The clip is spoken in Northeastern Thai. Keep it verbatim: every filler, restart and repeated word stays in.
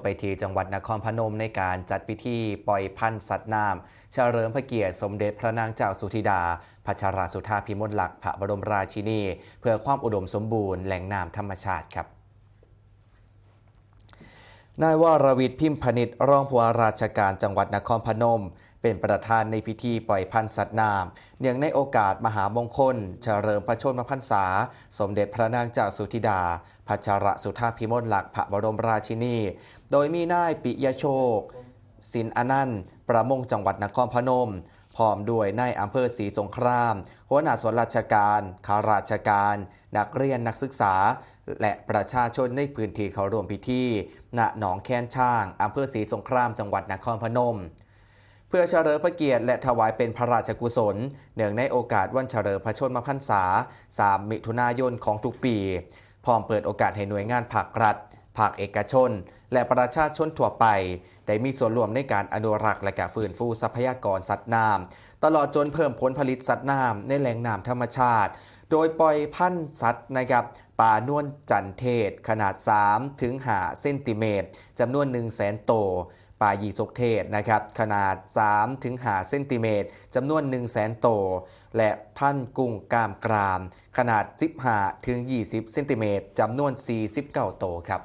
ไปที่จังหวัดนครพนมในการจัดพิธีปล่อยพันธุ์สัตว์น้ำเฉลิมพระเกียรติสมเด็จพระนางเจ้าสุธิดา พัชรสุธาพิมลลักษณ์พระบรมราชินี เพื่อความอุดมสมบูรณ์แหล่งน้ำธรรมชาติครับ นายวรวิทย์ พิมพนิช รองผู้ว่าราชการจังหวัดนครพนม เป็นประธานในพิธีปล่อยพันธุ์สัตว์น้ำเนื่องในโอกาสมหามงคล เฉลิมพระชนมพรรษา สมเด็จพระนางเจ้าสุธิดา พัชรสุธาพิมลลักษณ์พระบรมราชินี โดยมีนายปิยโชค สินอนันต์ ประมงจังหวัดนครพนม พร้อมด้วยนายอำเภอศรีสงคราม หัวหน้าส่วนราชการ ข้าราชการ นักเรียน นักศึกษา และประชาชนในพื้นที่เข้าร่วมพิธี ณ หนองแคนช้าง อำเภอศรีสงคราม จังหวัดนครพนม เพื่อเฉลิมพระเกียรติและถวายเป็นพระราชกุศล เนื่องในโอกาสวันเฉลิมพระชนมพรรษา สาม มิถุนายนของทุกปี พร้อมเปิดโอกาสให้หน่วยงานภาครัฐ ภาคเอกชน และประชาชนทั่วไป ได้มีส่วนร่วมในการอนุรักษ์และก็ฟื้นฟูทรัพยากรสัตว์น้ำ ตลอดจนเพิ่มผลผลิตสัตว์น้ำในแหล่งน้ำธรรมชาติ โดยปล่อยพันธุ์สัตว์นะครับ ปลานวลจันทร์เทศ ขนาด สามถึงห้าเซนติเมตร จำนวน หนึ่งแสนโตว ปลายี่สกเทศนะครับ ขนาด สามถึงห้าเซนติเมตร จำนวน หนึ่งแสนโตว และพันธุ์กุ้งกล้ามกราม ขนาด สิบห้าถึงยี่สิบเซนติเมตร จำนวน สี่สิบเก้าโตวครับ